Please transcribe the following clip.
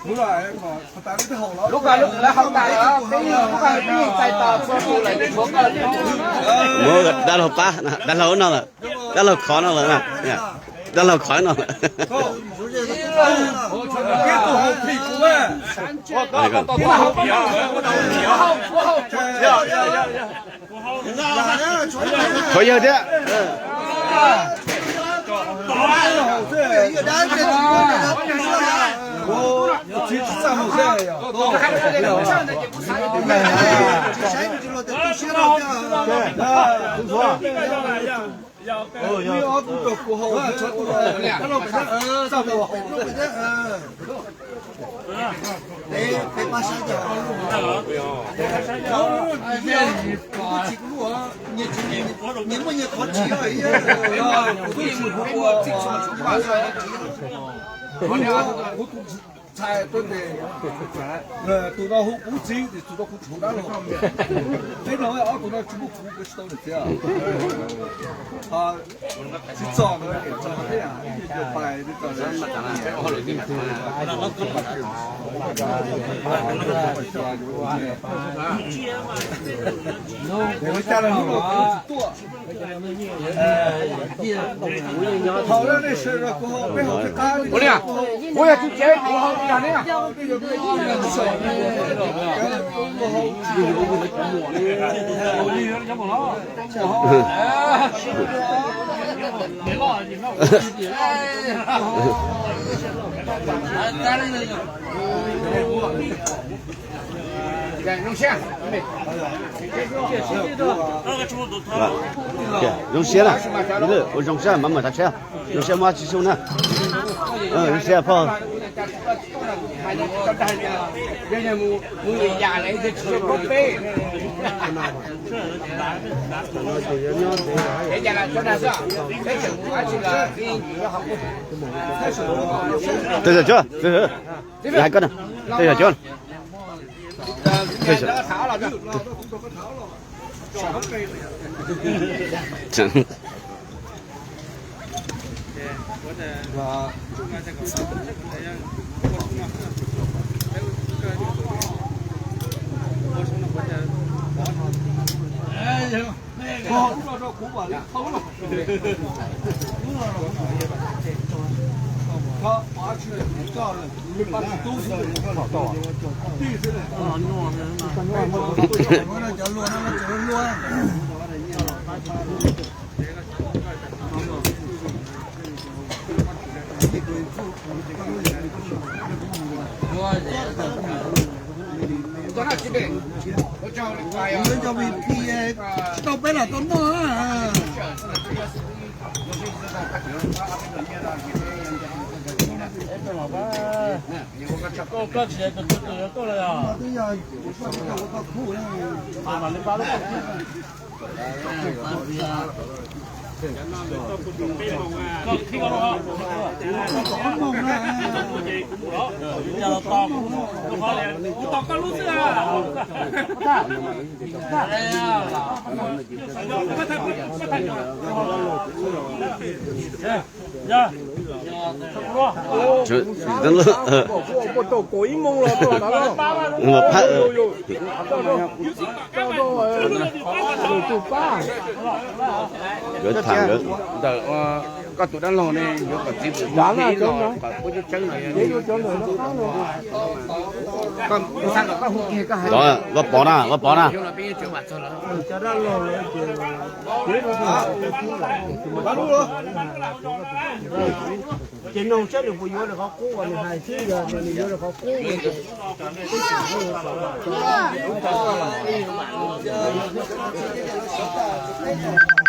Lub ko lawv hau tas lawm, peb yeej txais tos txhua tus lawm, tshuav koj. Muab dab laug pab, dab laug no lawm, dab laug khov no lawm, dab laug khov no lawm. Qhov yawg thiab. Tus no hu kuv txiv, tus no kuv tshuav dab laug. Peb no ob tug no tsis muaj kuv, kuv tsis tau niam txiv. Tsis txog no, txog thiab, pais txog. Ua li, kuv yog tus tsev, kuv hau li cas ne? Zoo siab na, ua zoo siab mam mam tav tsheb, zoo siab muaj tsis xyoo na, zoo siab phauj. Tes yog cuab, tes yog cuab, tes yog cuab. Tsis tau peb los tau noj. Koj tsis yog tus tus yuav tuaj los yog? Ntawm koj tus dab laug ne, yuav kom txiv pum ib los kom pub ceb tseeb no. Koj ua pov na, ua pov na. Ces nug saib nws puas yuav lawv qhov qub uas nws hais xwb, yog nws yuav lawv qhov qub.